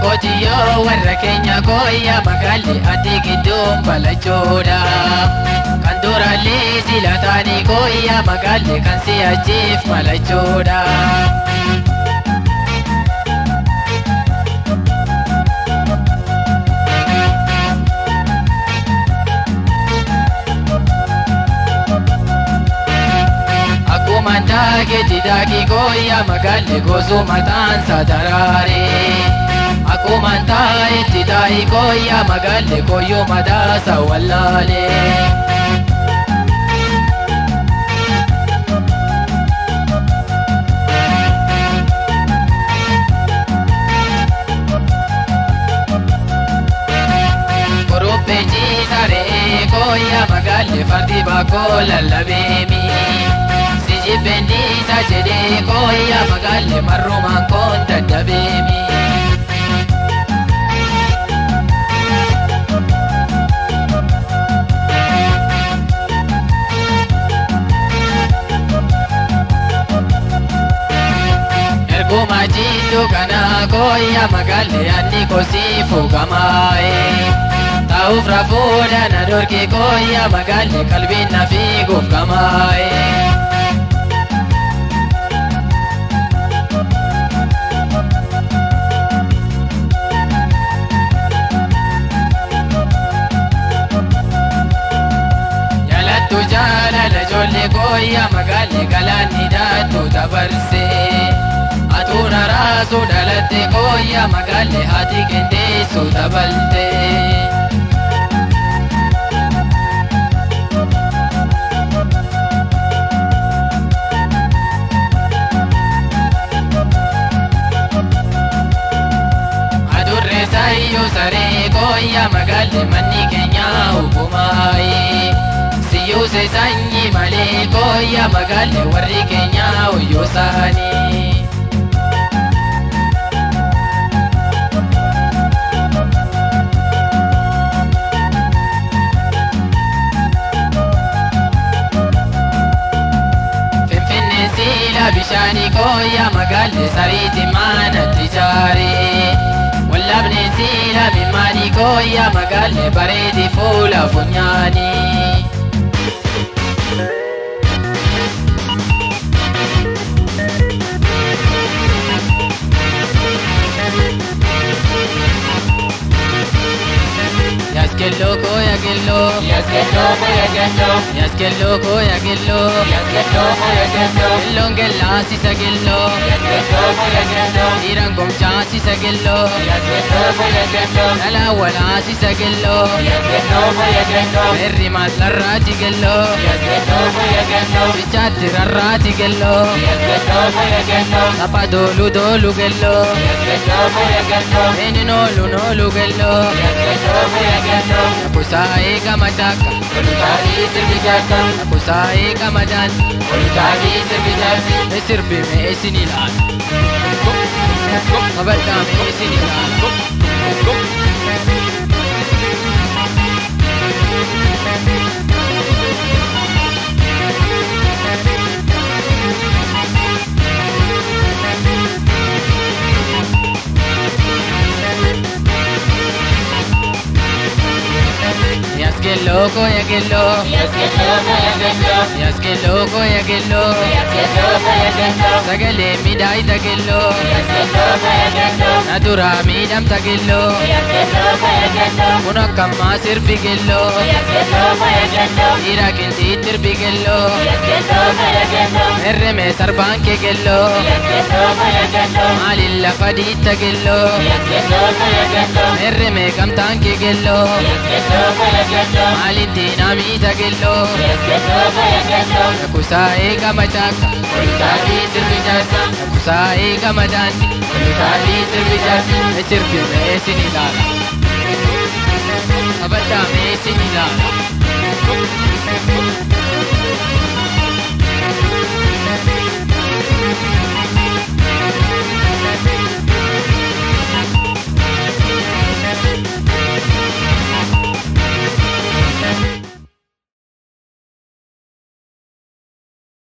Qotiyyoo warra keenya kooyya magaalli ati gidduun balachoodha. Kan duraallee sila taanii kooyya magaalli kan si achiif malachoodha. Akkuma taakeetti daakii kooyya magaalli gosuma taansa daraaree. Akkuma taayetti taa'ii kooyya magaalli kooyyuu madaasa wallaalee. Kuruphee ciisa re'ee kooyya magaalli fardi bakkoo lallabeemi. Sijibbeen dhiisa jedhee kooyya magaalli marrumaan koon dadhabeemi. Erguma jiddu kana kooyya magaalli anni kosii fuukamaaye. Ta'uuf rafuudha na dhorki kooyya magaalli qalbiin na fiiguuf gamaaye. Jalattu jaalala ijoollee kooyya magaalli galaanni daattu dabarsee. Atuun araasuu dhalatte kooyya magaalli haati qindeessu dabalte. Adurree sayyuu saree kooyya magaalli manni keenya hukumaaye. Siyyuuse sanyii malee kooyya magaalli warri keenya hoyyoo saanii. Finfinneen siila bishaanii kooyya magaalli sariitti manatti ijaare. Wallabni siila mimmaanii kooyya magaalli bareedi fuula funyaanii. Yaskelloo kooya gelloo. Yaskelloo kooya gelloo. Yaskelloo kooya gelloo. Yaskelloo kooya gelloo. Gelloon gellaasisa gelloo. Yaskelloo kooya gelloo. Dhiiraan gomchaasisa gelloo. Yaskelloo kooya gelloo. Dhalaa walaasisa gelloo. Yaskelloo kooya gelloo. Beerri maaslarraati gelloo. Yaskelloo kooya gelloo. Bichaatti rarraati gelloo. Yaskelloo kooya gelloo. Tapha doolu doolu gelloo. Yaskelloo kooya gelloo. Eenyu noolu noolu gelloo. Yaskelloo kooya gelloo. Kusaa'ee gama jaaka. Olutaanii sirbi jaaka. Kusaa'ee gama jaansi. Olutaanii sirbi jaarsi. Sirbi mee isin ilaala. Kabadhaa mee isin ilaala. Yaskelloo kooya gelloo. Yaskelloo kooya gelloo. Yaskelloo kooya gelloo. Yaskelloo kooya gelloo. Sagalee miidhaayita gelloo. Yaskelloo kooya gelloo. Na duraa miidhamta gelloo. Yaskelloo kooya gelloo. Kun akkammaa sirbi gelloo. Yaskelloo kooya gelloo. Dhiira qinxiitti sirbi gelloo. Yaskelloo kooya gelloo. Herremee sarbaan kee gelloo. Yaskelloo kooya gelloo. Maaliin lafa dhiitta gelloo. Yaskelloo kooya gelloo. Herremee gamtaan kee gelloo. Yaskelloo kooya gelloo. Maaliin diinaa miidha gelloo. Yaskelloo kooya gelloo. Kusaa'ee gama jaaka. Olutaanii sirbi jaarsa. Kusaa'ee gama daandii. Olutaanii sirbi jaarsi. Sirbi mee isin ilaala. Kabadhaa mee isin ilaala.